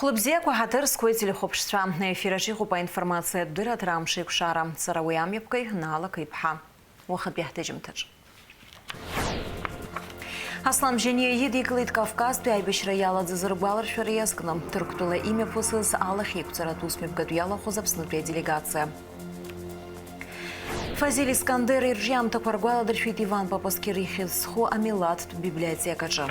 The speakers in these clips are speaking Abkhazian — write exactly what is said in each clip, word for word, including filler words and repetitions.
Хәлыбзиақәа, ҳаҭыр зқәу ателехәаԥшцәа, аефир аҿы иҟоуп аинформациатә дырраҭара Амшеикәшара. Сара уи амҩаԥгаҩ Наала Қеиԥҳа. Уахатәи ҳҭыжьымҭаҿ. Аслан Бжьаниа идикылеит Кавказтәи аибашьра иалаӡыз ргәаларшәара иазкны, Ҭырқәтәыла имҩаԥысыз алахьеиқәҵаратә усмҩаԥгатә иалахәыз Аԥснытәи аделегациа. Фазиль Искандер ирҿиамҭақәа ргәаладыршәеит Иван Папаскир ихьӡ зху амилаҭтә библиотекаҿы.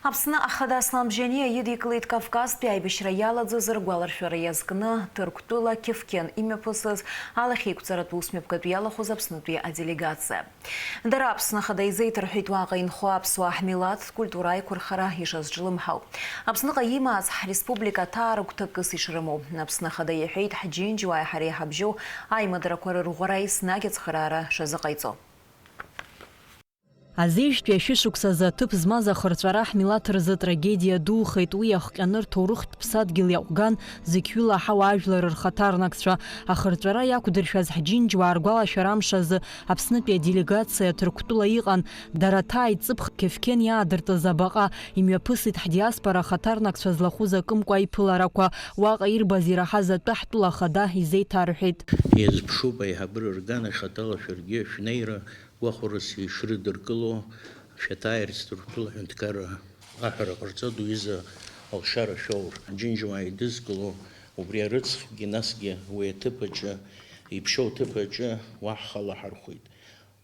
Аԥсны Ахада Аслан Бжьаниа идикылеит Кавказтәи аибашьра иалаӡыз ргәаларшәара иазкны Ҭырқәтәыла Кефкен имҩаԥысыз алахьеиқәҵаратә усмҩаԥгатә иалахәыз Аԥснытәи аделегациа. Дара Аԥсны Ахада изеиҭарҳәеит уаҟа инхо аԥсуаа ҳмилаҭтә культура аиқәырхара ишазҿлымҳау, Аԥсныҟа имааз ҳреспублика аҭаарыгәҭакыс ишрымоу. Аԥсны Ахада иҳәеит, ҳџьынџьуааи ҳареи ҳабжьоу аимадарақәа рырӷәӷәара еснагь ацхыраара шазыҟаиҵо. Азеижәтәи ашәышықәсазы аҭыԥ змаз ахырҵәара ҳмилаҭ рзы трагедиа духеит, уи иахҟьаны рҭоурыхтә ԥсадгьыл иаҟәган зықьҩыла аҳауа ажәлар рхаҭарнакцәа. Ахырҵәара иақәдыршәаз ҳџьынџьуаа ргәалашәара амш азы Аԥснытәи аделегациа Ҭырқәтәыла иҟан, дара ҭааит ҵыԥх Кефкен иаадыртыз абаҟа, имҩаԥысит ҳдиаспора ахаҭарнакцәа злахәыз акымкәа аиԥыларақәа, уаҟа ирбаз ираҳаз атәы ҳтәыла ахада изеиҭарҳәеит. Иазԥшуп аиҳабыра рган ахаҭала шәаргьы шәнеира гәахәарас ишрыдыркыло, шәаҭааирц Ҭырқәтәыла аҳәынҭқарра аҳәара ҟарҵоит уҩыза алшара шәоур. Џьынџьуаа идызкыло убри арыцхгьы, насгьы уи аҭыԥ аҿы, иԥшьоу аҭыԥ аҿы уа ҳхала ҳархәеит.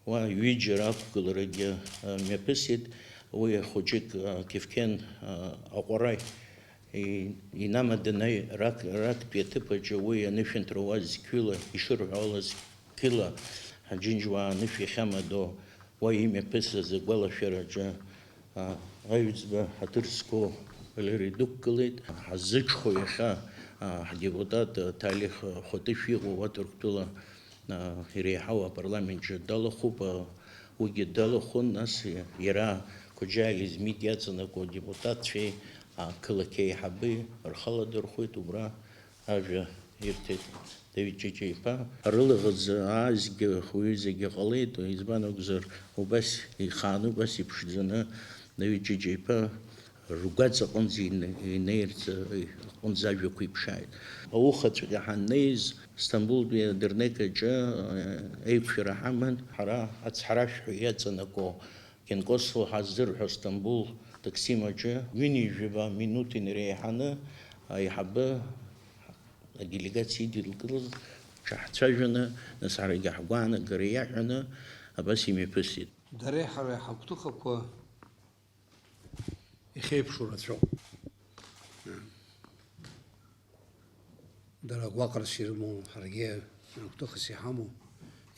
Уа ҩыџьара ақәгыларагьы, а, мҩаԥысит, уи ахәыҷык, а, Кефкен, а, аҟәара и-, инамаданы рак-, рактәи аҭыԥ аҿы уи анышәынҭра уа зқьҩыла ишырҳәо ала зқьыла Ҳаџьынџьуаа анышә иахьамадоу уа имҩаԥысыз агәалашәараҿы, а, аҩӡба ҳаҭыр зқәу Валери дықәгылеит. Ҳаззыҽхәо иахьа, а, ҳдепутат, а, Ҭалих Хәатышә иҟоу уа Ҭырқәтәыла, а, иреиҳау апарламентҿы далахәуп, а, уигьы далахәын, нас иара Қәаџьал Измит иаҵанакуа адепутатцәеи ақалақь аиҳабеи рхы аладырхәит убра. Ажәа ирҭеит Давид Ҷыҷа-иԥа. Арылаӷырӡ аазгьы уаҩы зегьы ҟалеит, избан акәзар, убас ихааны, убас иԥшӡаны Давид Ҷыҷа-иԥа ргәаҵа аҟынӡа ин-, инеирц аҟынӡа ажәақәа иԥшааит. Аухаҵәҟьа ҳаннеиз, Сҭамбултәи адырнеқь аҿы, э, еиқәшәара ҳаман, ҳара ацҳаражәҳәаҩ иаҵанакуа Генконсул ҳаззырҳәо Стамбул таксим аҿы ҩынҩажәаба минуҭ инареиҳаны аиҳабы аделегациа идылкылаз ҽаҳцәажәаны, нас ҳарагьы ҳгәаанагара иаҳәаны абас имҩаԥысит. Дареи ҳареи ҳагәҭыхақәа ихеиԥшу рацәоуп. Дара гәаҟрас ирымоу, ҳаргьы гәҭыхас иҳамоу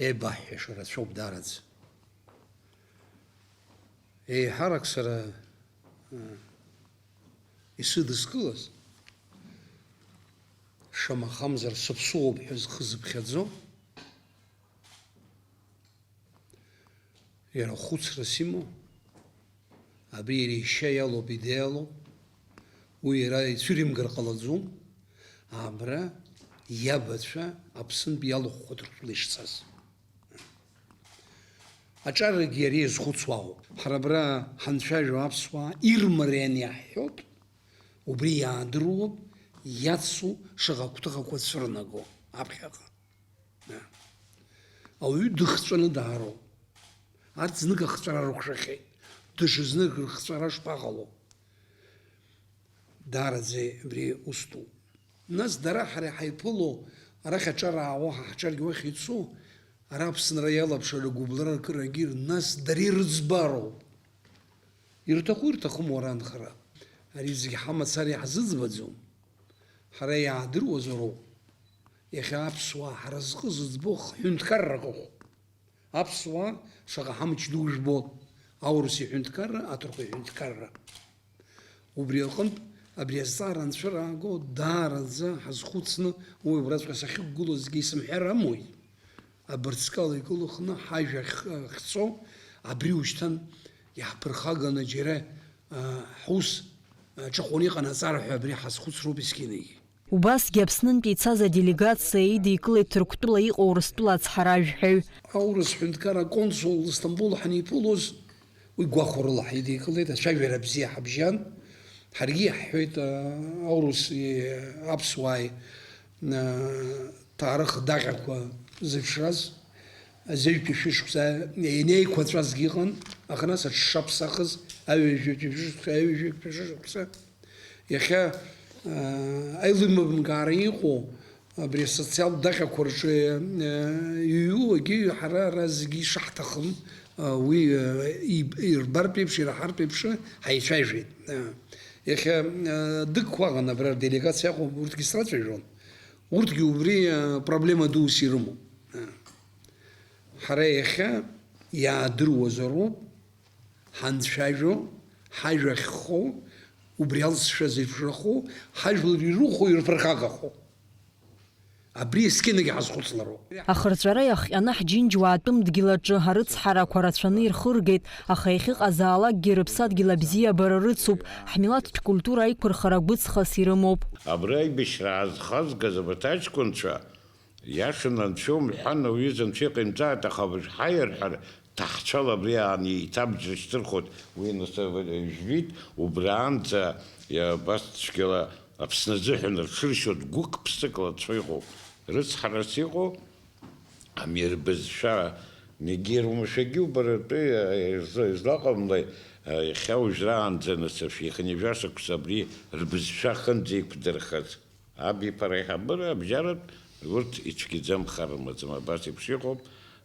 еибаҳҳәаша рацәоуп даараӡа. Еиҳарак сара, э, исыдыскылаз, шамахамзар сыԥсуоуп ҳәа зхы зыԥхьаӡо, иара хәыцрас имоу, абри иара ишьа иалоуп, идеалоуп, уи иара ицәыримгар ҟалаӡом, абра иабацәа Аԥснытә иалыхәхәа Ҭырқәтәыла ишцаз. Аҿарагьы иара иазхәыцуа ауп. Ҳара абра ҳанцәажәо аԥсуаа ирмарианы иаҳҳәоит, убри иаадыруоуп иацу шаҟа гәҭыхақәа цәырнаго аԥхьаҟа. Ауаҩы дыхҵәаны даароуп. Арҭ знык ахҵәара рықәшәахьеит. Даҽазнык рыхҵәара шԥаҟало? Даараӡа абри ус ду. Нас дара ҳара иҳаиԥыло, арахь аҿар аауа, ҳа ҳҿаргьы уахь ицо, ара Аԥсынра иалаԥшра гәыблра ркырагьы, нас дара ирыӡбароуп. Ирҭаху ирҭахым уара анхара. Ари зегь ҳамацара иаҳзыӡбаӡом. Ҳара иаадыруазароуп. Иахьа аԥсуаа ҳразҟы зыӡбо ҳҳәынҭқарра ыҟоуп. Аԥсуаа шаҟа ҳамч ду жәбо, аурыс иҳәынҭқарра, аҭырқәа иҳәынҭқарра. Убри аҟынтә, абри азҵаара анцәырааго, даараӡа ҳазхәыцны, уи убраҵәҟьа сахьықәгылозгьы исымҳәар амуит. Абырҵкала икылыхны ҳажәа ахь-, ахьцо, абри ушьҭан иаҳԥырхаганы џьара, а, ҳус, а, ҿахәаны иҟанаҵар ҳәа абри ҳазхәыцроуп есқьынагьы. Убасгьы Аԥснынтәи ицаз аделегациа идикылеит Ҭырқәтәыла иҟоу Урыстәыла ацҳаражәҳәаҩ. Аурыс ҳәынҭқар аконсул Сҭамбул ҳаниԥылоз, уи гәахәарыла ҳидикылеит, ацәажәара бзиа ҳабжьан. Ҳаргьы иаҳҳәеит, а, аурыси аԥсуааи, а, ҭаарых даҟьақәа зыԥшраз, азеҩтәи шәышықәса ианеиқәаҵәазгьы ыҟан, аха нас аҽшаԥсахыз аҩажәаҩтәи шәышықәса, аҩажәаҩтәи шәышықәса. Иахьа, аа, аилибамкаара иҟоу абри асоциалтә даҟьақәа рҿы, аа, иҩу, егьи ҳара ара зегьы ишаҳҭахым, аа, уи, аа, иб-, ирбартә еиԥш, ираҳартә еиԥш ҳаицәажәеит. Аа. Иахьа, аа, дык қәаҟан абра рделегациа ыҟоуп, урҭгьы срацәажәон. Урҭгьы убри, аа, проблема дус ирымоуп. Аа. Ҳара иахьа иаадыруазароуп ҳанцәажәо, ҳажәа ахьхоу, убри алҵшәа зеиԥшрахо, ҳажәлар ирыхәо, ирԥырхагахо. Абри есқьынагь ҳазхәыцлароуп. Ахырҵәара иахҟьаны ҳџьынџьуаа атәым дгьыл аҿы арыцҳарақәа рацәаны ирхыргеит, аха иахьыҟазаалакгьы рыԥсадгьыл абзиабара рыцуп, ҳмилаҭтә культура аиқәырхара гәыҵхас ирымоуп. Абри аибашьра аазхазгаз абарҭ аҷкәынцәа, иашаны анцәа умҳәан, ауаҩы анцәа иҟаимҵааит, аха абыржә ҳаиарҳәар, ҭаҳцәала абри аан еиҭа абџьар шьҭырхуеит, уи нас жәбеит, убраанӡа, иа-, абас цәгьала Аԥсны азыҳәан рҽыршьуа гәык-ԥсык лацәа иҟоуп, рыцҳарас иҟоу, ами рбызшәа, егьи рмашәагьы убаратәы, а, ирза-, излаҟамлеи, а, иахьа уажәраанӡа, нас, ашәихынҩажәа шықәса абри рбызшәа ахьынӡеиқәдырхаз. Абиԥара аиҳабыра абжьаратә урҭ ицәгьаӡам, хар рымаӡам, абас еиԥш иҟоуп.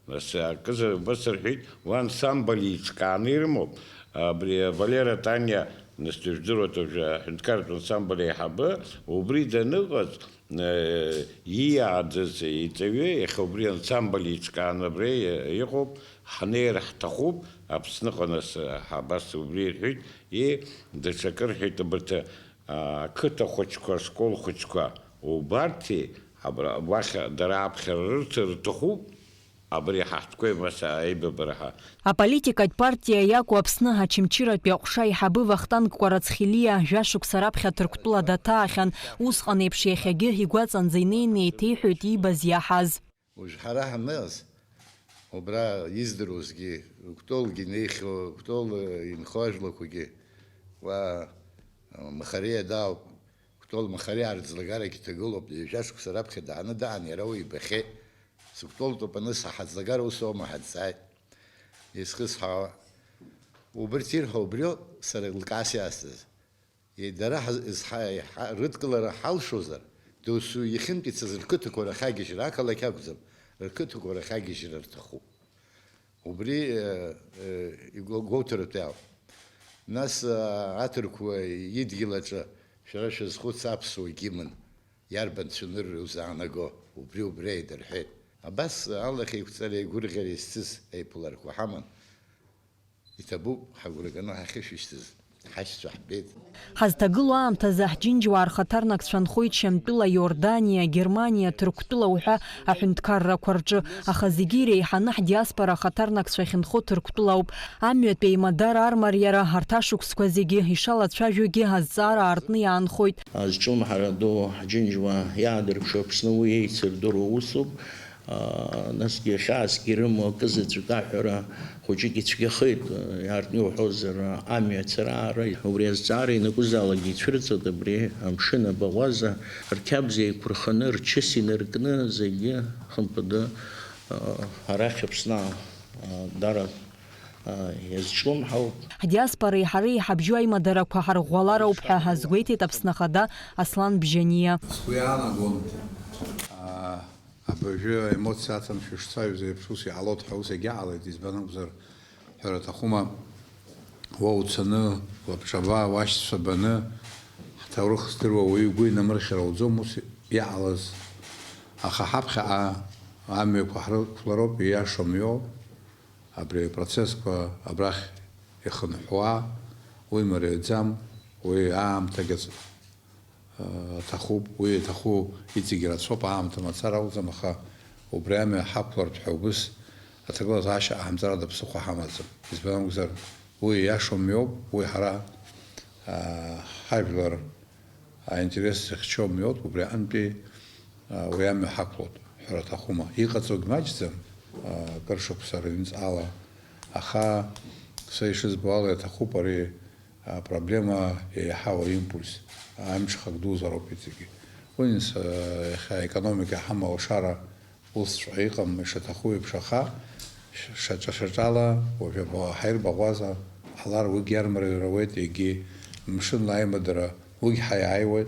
Нас акызар убас рҳәеит, уа ансамбль еиҿкааны ирымоуп. Абри Валера Таниа, нас дыжәдыруеит уажәы аҳәынҭқарратә ансамбль аиҳабы, убри даныҟаз, э, ииааӡаз иҵаҩы, иахьа убри ансамбль еиҿкааны абра иҟоуп, ҳнеир ҳҭахуп, Аԥсныҟа нас, ҳа-, абас убри ирҳәеит, и, даҽакы рҳәеит, абарҭ, а, ақыҭа хәыҷқәа, ашкол хәыҷқәа убарҭи, абра, уахь дара аԥхьара рырҭар рҭахуп, абри ҳаҳтәқәеи маса аибабара ҳа. Аполитикатә партиа иакәу Аԥсны Очамчыратәи аҟәша аиҳабы Вахтанг Кәарацхелиа жәашықәса раԥхьа Ҭырқәтәыла даҭаахьан, усҟан еиԥш иахьагьы игәаҵанӡа инеины еиҭеиҳәоит иибаз иаҳаз. Уажә ҳара ҳаныҟаз, убра издыруазгьы, Кәтолгьы инеихьоу, Кәтол инхо ажәлақәагьы, уа, Махариа даауп, Кәтол Махариа арӡлагарагь иҭагылоуп, ҩажәа шықәса раԥхьа дааны даан, иара уи ибахьеит. Сыкәтолтәуп аныс, аҳаӡлагара ус аума ҳазҵааит. Изхысҳәаауа, убырҭ ирҳәо убриоуп, сара лкаас иасҭаз. Дара ҳаз-, зҳа-, ҳа-, рыдкылара ҳалшозар, досу иахьынтәицаз рқыҭақәа рахь агьежьра, ақалақь акәӡам, рқыҭақәа рахь агьежьра рҭахуп. Убри, э, э, игәоу-, гәоуҭаратәы ауп. Нас, э, аҭырқәа идгьыл аҿы шәара шәазхәыц аԥсуа гимн иарбан цәанырра иузаанаго, убри, убри еидырҳәеит. Абас алахь еиқәҵареи гәырӷьареи зцыз еиԥыларақәа ҳаман. Иҭабуп, ҳагәра ганы ҳахьышәышьҭыз, ҳашьцәа ҳбеит. Ҳазҭагылоу аамҭазы ҳџьынџьуаа рхаҭарнакцәа нхоит Шьамтәыла, Иорданиа, Германиа, Ҭырқәтәыла уҳәа аҳәынҭқаррақәа рҿы, аха зегьы иреиҳаны ҳдиаспора ахаҭарнакцәа ахьынхо Ҭырқәтәыла ауп. Амҩатәи аимадара армариара арҭ ашықәсқәа зегьы ишалацәажәогьы азҵаара аартны иаанхоит. Азҿлымҳара ду ҳџьынџьуаа иаадырԥшуа Аԥсны уи еицырдыруа усуп. Аа, насгьы хьаасгьы ирымоу акы заҵәык аҳәара хәыҷык ицәгьахеит, иаартны иуҳәозар, амҩа ацара-аара. Убри азҵаара ианакәызаалакгьы ицәырҵуеит, абри амшын абаӷәаза, рқьабз еиқәырханы, рчыс инаркны, зегьы хымԥады, аа, арахь Аԥсны, аа, дара, аа, иазҿлымҳауп. Ҳдиаспореи ҳареи иҳабжьоу аимадарақәа ҳарӷәӷәалароуп ҳәа азгәеиҭеит Аԥсны Ахада Аслан Бжьаниа. Сгәы иаанагон, аа, Абыржәы аемоциа аҭан шәышцаҩыз еиԥш ус иҟалоит ҳәа, ус егьаҟалеит, избан акәзар, ҳәара аҭахума, уа уцаны, уабҿаба, уашьцәа баны, ҳҭоурых здыруа уаҩы игәы инамырхьыр ауӡом ус иҟалаз. Аха ҳаԥхьаҟа амҩақәа ҳрықәлароуп, ииашоу мҩоуп, абри апроцессқәа абрахь ихынҳәуа, уи мариаӡам, уи аамҭагьы аҭахуп, уи иаҭаху иҵегь рацәоуп, аамҭа мацара акәӡам, аха убри амҩа ҳақәлартә ҳәа убыс аҭагылазаашьа ҟаҳамҵарада ԥсыхәа ҳамаӡам. Избан акәзар, уи ииашоу мҩоуп, уи ҳара, аа, ҳажәлар, Аинтерес зыхьчо мҩоуп, убри аҟынтәи, а, уи амҩа ҳақәлоит, ҳәара аҭахума. Иҟаҵогь маҷӡам, а, акыр шықәса рыҩнуҵҟала, аха са ишызбо ала иаҭахуп ари апроблема еиҳау аимпульс, амҽхак дуӡӡа роуп иҵегьы. Уи, а, иахьа аекономика ҳамоу алшара усҵәҟьа иҟам ишаҭаху еиԥш, аха ш-, шаҿа-шаҿала уажәы або-, ҳаирбаӷәаза ҳлар уигь иармариара ауеит, егьи мшынла аимадара уигь ҳаиааиуеит,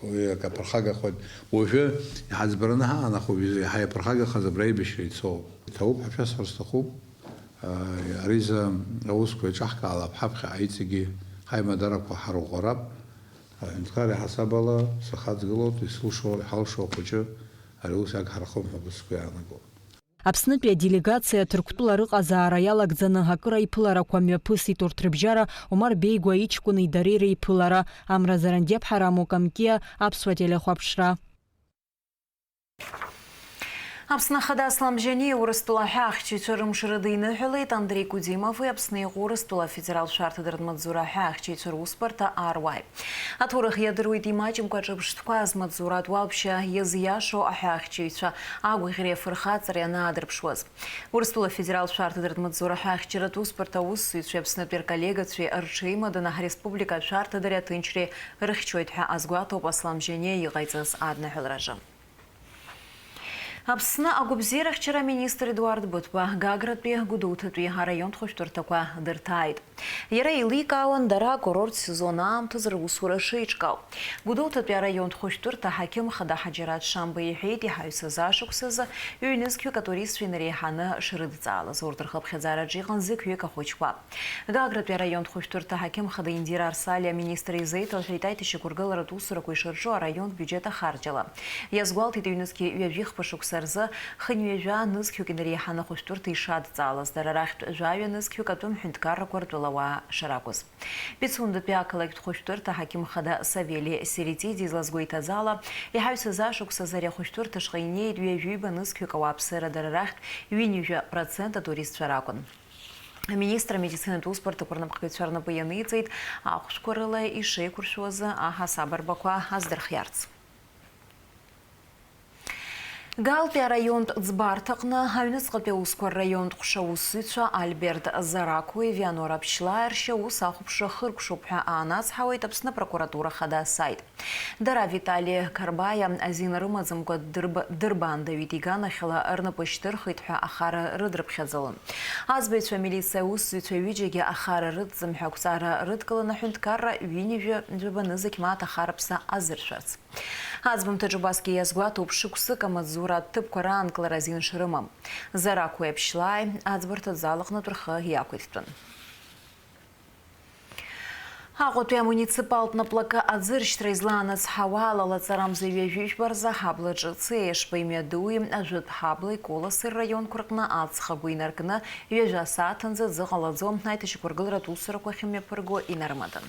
уи акы аԥырхагахоит. Уажәы иҳаӡбараны ҳаҟан, аха уажәы иаҳа иаԥырхагахаз абра аибашьра ицоуп. Иҭабуп ҳәа шәасҳәар сҭахуп. Ариза аусқәа еиҿаҳкаалап, ҳаԥхьаҟа иҵегьы ҳаимадарақәа ҳарӷәӷәарап. Аҳәынҭқар иаҳасаб ала сахаҵгылоит, исылшо, иҳалшо ахәыҷы ари аус иагҳархом ҳәа сгәы иаанагоит. Аԥснытәи аделегациа Ҭырқәтәыла рыҟазаара иалагӡаны акыр аиԥыларақәа мҩаԥысит, урҭ рыбжьара Омар Беигәа иҷкәыни дареи реиԥылара, Амра Зарандиаԥҳа, Рамо Камкиа, Аԥсуа телехәаԥшра. Аԥсны Ахада Аслам Бжьаниа Урыстәыла аҳәаахьчаҩцәа рымш рыдиныҳәалеит. Андреи Кудимови Аԥсны иҟоу Урыстәыла афедералтә шәарҭадаратә маҵзура аҳәаахьчаҩцәа русбарҭа аруааит. Аҭоурых иадыруеит имаҷымкәа аҿырԥштәқәа азмаҵзуратә уалԥшьа иазиашоу аҳәаахьчаҩцәа агәаӷьреи афырхаҵареи анаадырԥшуаз. Урыстәыла афедералтә шәарҭадаратә маҵзура аҳәаахьчаратә усбарҭа аусзуҩцәеи Аԥснытәи рколлегацәеи рҽеимаданы аҳ-республика ашәарҭадареи аҭынчреи рыхьчоит ҳәа азгәаҭоуп Аслам Бжьаниа иҟаиҵаз адныҳәалараҿы. Аԥсны агәабзиарахьчара аминистр Едуард Быҭәба Гагратәи Гәдоуҭатәи араионтә хәышәтәырҭақәа дырҭааит. Иара еиликаауан дара акурорттә сезон аамҭазы русура шеиҿкаау. Гәдоуҭатәи араионтә хәышәтәырҭа аҳақьым хада Ҳаџьараҭ Шамба иҳәеит, иҳаҩсыз ашықәсазы ҩ-нызқьҩык атуристцәа инареиҳаны шрыдҵаалаз, урҭ рхыԥхьаӡараҿы иҟан зықьҩык ахәыҷқәа. Гагратәи араионтә хәышәтәырҭа аҳақьым хада Индира Арсалиа аминистр изеиҭалҳәеит, аиҭашьақәыргыларатә усурақәа ишырҿу араионтә биуџьет ахарџьала. Иазгәалҭеит, ҩнызқьи ҩажәи хԥа шықәса рзы хынҩажәа нызқьҩык инареиҳаны ахәышәтәырҭа ишадҵаалаз, дара рахьтә жәаҩа нызқьҩык атәым ҳәынҭқаррақәа ртәылауаа шракәыз. Пицундатәи ақалақьтә хәышәтәырҭа аҳақьым хада Савели Серетиди излазгәеиҭаз ала, иҳаҩсыз ашықәсазы ари ахәышәтәырҭа ашҟа инеит ҩажәиба нызқьҩык ауааԥсыра, дара рахьтә ҩынҩажәа процент атуристцәа ракәын. Аминистр амедицинатә усбарҭақәа рнапхгаҩцәа рнапы ианиҵеит, ахәшәқәа рыла ишеиқәыршәуаз аҳасаб арбақәа аздырхиарц. Галтәи араионтә ӡбарҭаҟны аҩныҵҟатәи аусқәа рраионтә ҟәша усзуҩцәа Альберт Заракуи Вианора Ԥшьлааи ршьаус ахәаԥшра хыркәшоуп ҳәа аанацҳауеит Аԥсны апрокуратура хада асайт. Дара Витали Карбаиа азин рымаӡамкәа дырба-, дырбаандаҩит, иганахьала рнапы шьҭырхит ҳәа ахара рыдрыԥхьаӡалон. Аӡбаҩцәа, амилициа аусзуҩцәа ҩыџьагьы ахара рыдҵым ҳәа ақәҵара рыдкыланы аҳәынҭқарра ҩынҩажәа жәаба нызқь мааҭ ахараԥса азыршәарц. Аӡбамҭаҿ убасгьы иазгәаҭоуп шықәсык амаҵзуратә ҭыԥқәа раанкылара азин шрымам. Заракуи Ԥшьлааи аӡбарҭа зал аҟнытә рхы иақәиҭтәын. Аҟәатәи амуниципалтә наплакы аӡыршьҭра излаанацҳауа ала, лаҵарамза ҩажәи жәба рзы аҳаблаҿы Цеешба имҩадуи ажәытә ҳаблеи Колоси рраионқәа рҟны аҵх агәы инаркны, ҩажәа сааҭ анӡа аӡы ҟалаӡом, аиҭашьақәыргыларатә усурақәа ахьымҩаԥырго инарымадан.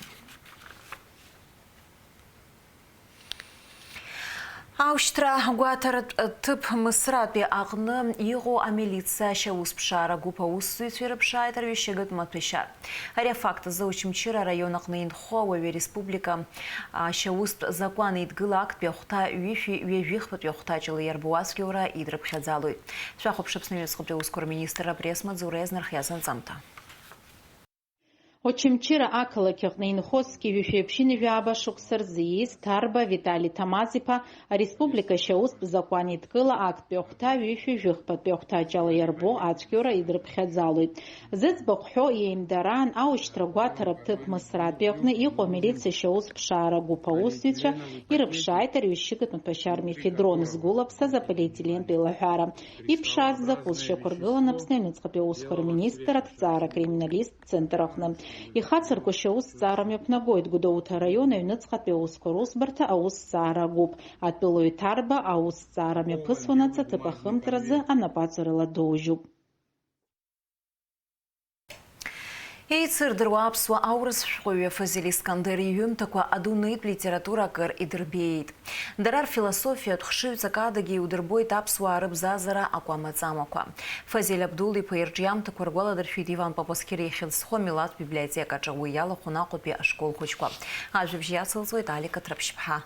Аушьҭра гәаҭаратә ҭыԥ Мысратәи аҟны иҟоу амилициа ашьаусԥшаара гәыԥ аусзуҩцәа ирыԥшааит арҩышьыгатә маҭәашьар. Ари афакт азы Очамчыра араион аҟны инхо ауаҩы ареспублика ашьаустә закәан еидгыла актәи ахәҭа ҩышәи ҩажәи хԥатәи ахәҭаҷ ала иарбоу ацәгьоура идрыԥхьаӡалоит. Шәахәаԥш Аԥсны аҩныҵҟатәи аусқәа рминистрра апресс-маҵзура иазнархиаз анҵамҭа. Очамчыра ақалақь аҟны инхо зқьи жәшәи ԥшьынҩажәи жәаба шықәса рзы ииз Ҭарба Витали Ҭамаз-иԥа ареспублика ашьаустә закәан еидкыла актәи ахәҭа ҩышәи жәыхԥатәи ахәҭаҷ ала иарбоу ацәгьоура идрыԥхьаӡалоит. Зыӡбахә ҳәоу иеимдараан аушьҭра гәаҭаратә ҭыԥ Мысратәи аҟны иҟоу амилициа ашьаусԥшаара гәыԥ аусзуҩцәа ирыԥшааит арҩышьыгатә маҭәашьар мефедрон згәылаԥсаз аполиетилентә еилаҳәара. Иԥшааз закәыз шьақәыргылан Аԥсны аҩныҵҟатәи аусқәа рминистр аҭҵаара акриминалисттә центр аҟны. Ихацырку ашьаусҭҵаара мҩаԥнагоит Гәдоуҭа араион аҩныҵҟатәи аусқәа русбарҭа аусҭҵаара агәыԥ. Атәылаҩ Ҭарба аусҭҵаара мҩаԥысуанаҵ аҭыԥ ахымҵразы анапаҵаҩрала доужьуп. Еицырдыруа аԥсуа аурыс шәҟәыҩҩы Фазиль Искандер иҩымҭақәа адунеитә литература акыр идырбеит. Дара рфилософиатә хшыҩҵак адагьы иудырбоит аԥсуаа рыбзазара акәамаҵамақәа. Фазиль Абдул-иԥа ирҿиамҭақәа ргәаладыршәеит Иван Папасқьыр ихьӡ зху амилаҭтә библиотекаҿы, уи иалахәын Аҟәатәи ашкол хәыҷқәа. Ажәабжь иацылҵуеит Алика Ҭраԥшьԥҳа.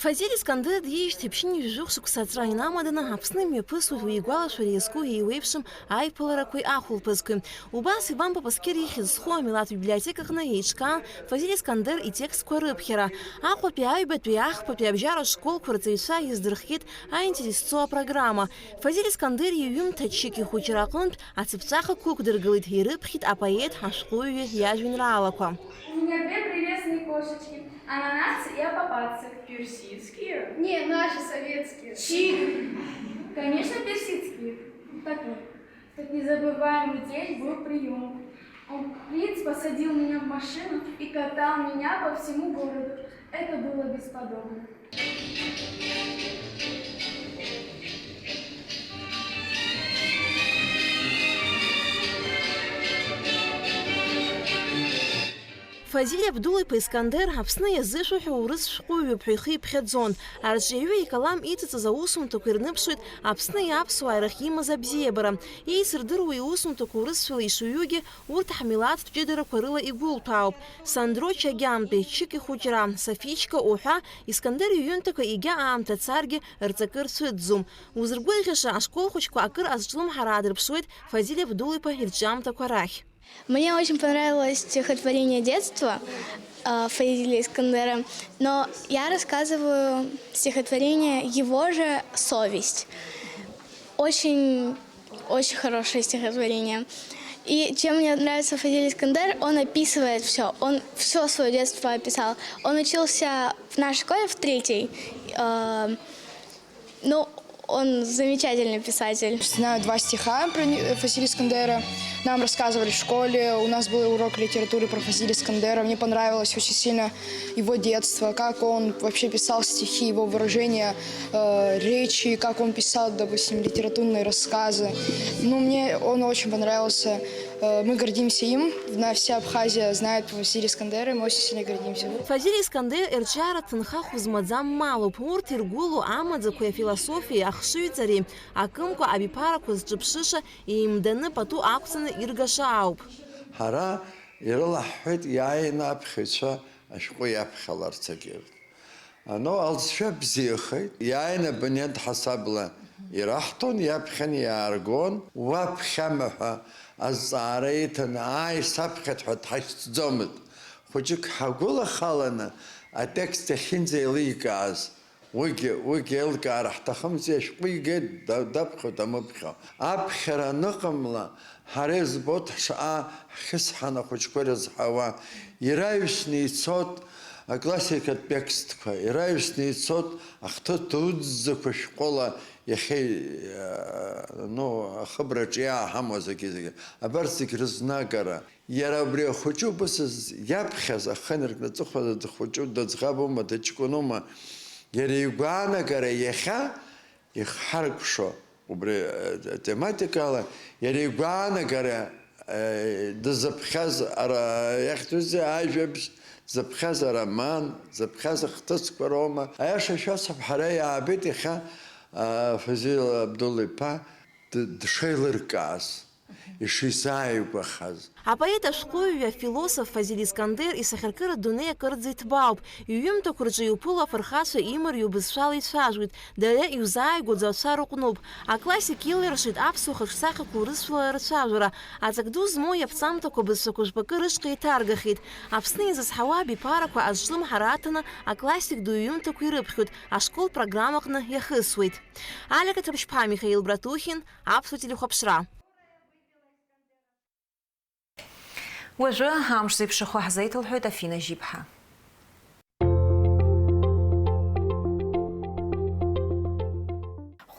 Фазиль Искандер диижьҭеи ԥшьынҩажәи жәохә шықәса аҵра инамаданы Аԥсны имҩаԥысуеит уи игәалашәара иазку еиуеиԥшым аиԥыларақәеи ахәылԥазқәеи. Убас Иван Папасқьыр ихьӡ зху амилаҭ библиотекаҟны еиҿкаан Фазиль Искандер итекстқәа рыԥхьара. Аҟәатәи, аҩбатәи, ахԥатәи абжьаратә школқәа рҵаҩцәа иаздырхиеит аинтерес зҵоу апрограмма. Фазиль Искандер иҩымҭа Чики хәыҷра аҟынтә ацыԥҵәахақәа ықәдыргылеит, ирыԥхьеит апоет, ашәҟәыҩҩы иажәеинраалақәа. У меня две прелестные кошечки, ананасцы и опопадцы. Персидские? Не, наши советские. Чьи? Конечно, персидские. Так вот, в тот незабываемый день был приём. Он, принц посадил меня в машину и катал меня по всему городу. Это было бесподобно. Фазиль Абдул-иԥа Искандер Аԥсны иазышәу ҳәа урыс шәҟәыҩҩуп ҳәа ихы иԥхьаӡон. Арҿиаҩы икалам иҵыҵыз аусумҭақәа ирныԥшуеит Аԥсны аԥсуаа рахь имаз абзиабара. Еицырдыруа иусумҭақәа урысшәала ишыҩугьы урҭ ҳмилаҭтә ҷыдарақәа рыла игәылҭәаауп. Сандро Чагьантәи, Чики хәыҷра, Софичка уҳәа, Искандер иҩымҭақәа егьа аамҭа царгьы рҵакы рцәыӡӡом. Узыргәырӷьаша ашкол хәыҷқәа акыр азҿлымҳара аадырԥшуеит Фазиль Абдул-иԥа ирҿиамҭақәа рахь. Мне очень понравилось стихотворение детства, а, Фазиля Искандера, но я рассказываю стихотворение его же «Совесть». Очень, очень хорошее стихотворение. И чем мне нравится Фазиль Искандер, он описывает все. Он все свое детство описал. Он учился в нашей школе в третьей. А, ну, он замечательный писатель. Знаю два стиха про не-, Фазиля Искандера. Нам рассказывали в школе, у нас был урок литературы про Фазиля Искандера. Мне понравилось очень сильно его детство, как он вообще писал стихи, его выражение, э, речи, как он писал, допустим, литературные рассказы. Ну, мне он очень понравился. Э, мы гордимся им. На вся Абхазия знает Фазиль Искандера, и мы очень сильно гордимся. Фазиль Искандер ирҿиаратә ҭынха хәы змаӡам малуп. Урҭ иргәылоу амаӡақәеи афилософиеи, ахшыҩҵареи акымкәа абиԥарақәа зҿыԥшыша еимданы пату ақәҵаны иргаша ауп. Ҳара ирылаҳҳәеит иааины аԥхьаҩцәа ашәҟәы иаԥхьаларц егьырҭ. Ано алҵшәа бзиахеит, иааины абонент ҳасабла ираҳҭон, иаԥхьаны иааргон, уаԥхьама ҳәа азҵаара иҭаны, ааи, саԥхьеит ҳәа дҳашьҭӡомызт. Хәыҷык ҳагәылахаланы атекст иахьынӡеиликааз, уигьы, уигьы еилкаара ҳҭахымзи, ашәҟәы игеит, да-, даԥхьо, дамыԥхьо. Аԥхьара аныҟамла, ҳара избоит шаҟа ҳхьысҳан ахәыҷқәа ирызҳауа. Ираҩсны ицот аклассикатә текстқәа, ираҩсны ицот ахҭы дуӡӡақәа шәҟәыла иахьа, ну, ахыбраҿы иааҳамоу зегьы-зегьы. Абарҭ зегь рызнагара. Иара убри ахәыҷы убыс з-, иаԥхьаз ахы инаркны аҵыхәа дхәыҷу, дыӡӷабума, дыҷкәынума, иара игәаанагара иахьа ихҳаркәшо, убри, э, тематикала, иара игәаанагара, э, дызыԥхьаз ара-, иахьӡузеи, ажәабжь, дзыԥхьаз ароман, дзыԥхьаз ахҭысқәа роума? Аиаша шәасҳәап, ҳара иаабеит иахьа, а, Фазиль Абдул-иԥа д-, дшеилыркааз. Ишизааигәахаз. Апоет ашәҟәыҩҩы, афилософ Фазиль Искандер исахьаркыратә дунеи акырӡа иҭбаауп. Иҩымҭақәа рҿы иуԥыло афырхацәа имариоу бызшәала ицәажәоит, дара иузааигәаӡоу ацәа рыҟәнуп. Аклассик илиршеит аԥсуа хаҿсахьақәа урысшәала рцәажәара. Аҵак ду змоу иаԥҵамҭақәа бызшәақәа жәпакы рышҟа еиҭаргахьеит. Аԥсны изызҳауа абиԥарақәа азҿлымҳара аҭаны, аклассик ду иҩымҭақәа ирыԥхьоит, ашкол программаҟны иахысуеит. Алика Ҭаԥшьԥҳа, Михаил Братухин, Аԥсуа телехәаԥшра. Уажәы амш зеиԥшрахо ҳзеиҭалҳәоит Афина Жьиԥҳа.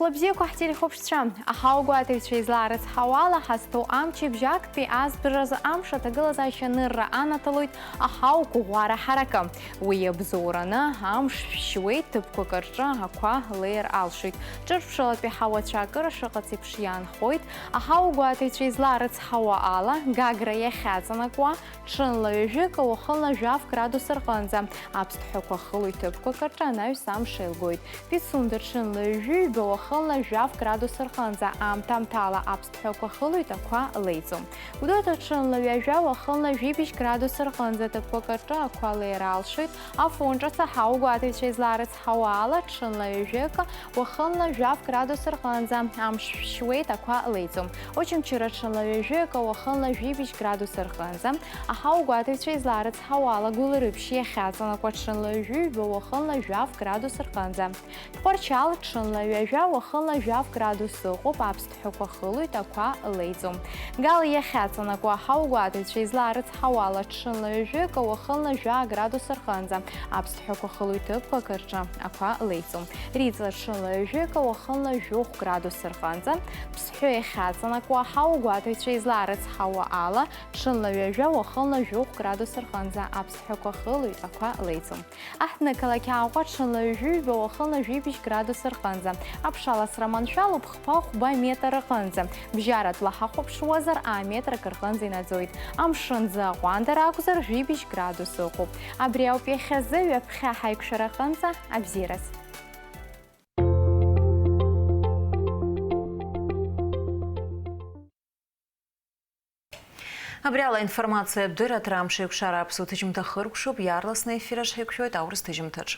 Хәлабзиақәа ҳтелехәаԥшцәа, аҳауагәаҭаҩцәа излаарыцҳауа ала ҳазҭоу амчыбжь актәи азбжазы амш аҭагылазаашьа анырра анаҭалоит аҳауа қәыӷәӷәара ҳаракы. Уи иабзоураны амш шәшьуеит, ҭыԥқәак рҿы ақәа леир алшоит. Ҿырԥшылатәи ҳауацәа акыра шыҟац еиԥш иаанхоит. Аҳауагәаҭаҩцәа излаарыцҳауа ала, Гагра иахьаҵанакуа, ҽынла ҩажәи акы, уахынла жәаф градус рҟынӡа аԥсҭҳәақәа хылоит, ҭыԥқәак рҿы анаҩс амш еилгоит. Пицунда ҽынла ҩажәи ҩба, уахынла жәаф градус рҟынӡа аамҭа-аамҭала аԥсҭҳәақәа хылоит, ақәа леиӡом. Гәдоуҭа ҽынла ҩажәа, уахынла жәибжь градус рҟынӡа ҭыԥқәак рҿы ақәа леира алшоит. Афон ҿыц аҳауагәаҭаҩцәа излаарыцҳауа ала, ҽынла ҩажәи акы, уахынла жәаф градус рҟынӡа амш шәшьуеит, ақәа леиӡом. Очамчыра ҽынла ҩажәи акы, уахынла жәибжь градус рҟынӡа. Аҳауагәаҭаҩцәа излаарыцҳауа ала, Гәылрыԥшь иахьаҵанакуа ҽынла ҩажәи ҩба, уахынла жәаф градус рҟынӡа. Тҟәарчал ҽынла ҩажәа, уахынла жәаф градус ыҟоуп, аԥсҭҳәақәа хылоит, ақәа леиӡом. Гал иахьаҵанакуа аҳауагәаҭаҩцәа излаарыцҳауа ала, ҽынла ҩажәи акы, уахынла жәа градус рҟынӡа аԥсҭҳәақәа хылоит, ҭыԥқәак рҿы ақәа леиӡом. Риҵла ҽынла ҩажәи акы, уахынла жәохә градус рҟынӡа. Ԥсҳәы иахьаҵанакуа аҳауагәаҭаҩцәа излаарыцҳауа ала, ҽынла ҩажәа, уахынла жәохә градус рҟынӡа аԥсҭҳәақәа хылоит, ақәа леиӡом. Аҳҭнықалақь Аҟәа ҽынла ҩажәи ҩба, уахынла жәибжь градус рҟынӡа. Аԥшаласра маншәалоуп хԥа-хәба метр рҟынӡа. Бжьаратәла ҳахәаԥшуазар, аметр акы рҟынӡа инаӡоит. Амшын ӡы аҟәандара акәзар, жәибжь градус ыҟоуп. Абри ауп иахьазы, ҩаԥхьа ҳаиқәшәара аҟынӡа абзиараз. Абри ала аинформациатә дырраҭара амш еиқәшара аԥсуа ҭыжьымҭа хыркәшоуп, иаарласны аефир аҿы ҳаиқәшәоит аурыс ҭыжьымҭаҿ.